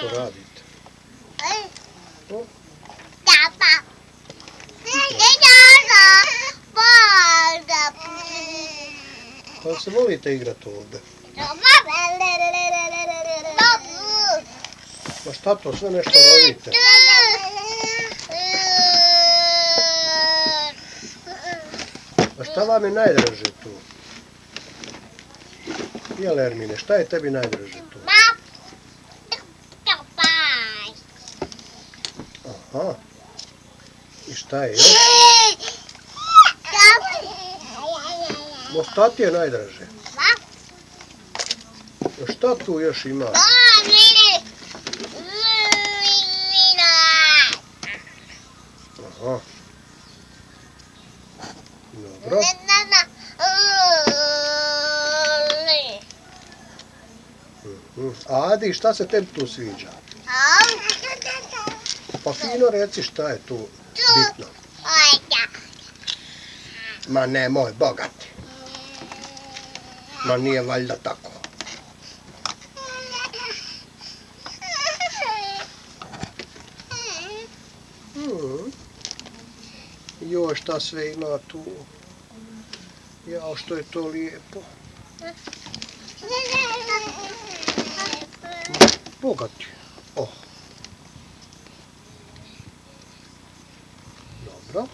to radite? Da se volite igrati ovdje? Ma šta to, sve nešto radite? A šta vam je najdraže tu? Jel, Ermine, šta je tebi najdraže tu? Aha. I šta je još? Šta ti je najdraže? Šta tu još ima? Aha. Dobro. A Adi, šta se tebi tu sviđa? Pa fino reci šta je tu bitno. Ma nemoj, bogati. Ma nije valjda tako. Joj, šta sve ima tu. Jao, što je to lijepo. Bogati. Oh. Dobro.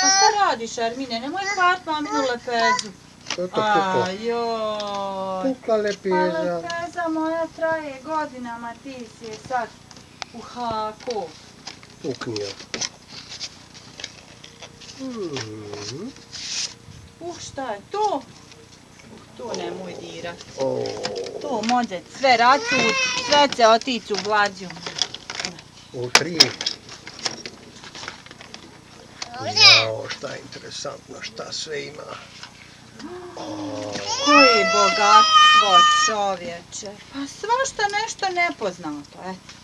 Pa šta radiš, Ermine? Nemoj kvart maminu lepezu. Eto kukla. Ajoj. Kukla lepeza. Pa lepeza moja traje godinama, ti si je sad u haku. Uknio. Šta je to? To nemoj dirat. To može sve racut, sve će otići u glađu. U 3. Jao, šta je interesantno, šta sve ima. Koji bogatstvo, čovječe. Pa svašta nešto nepoznato, eto.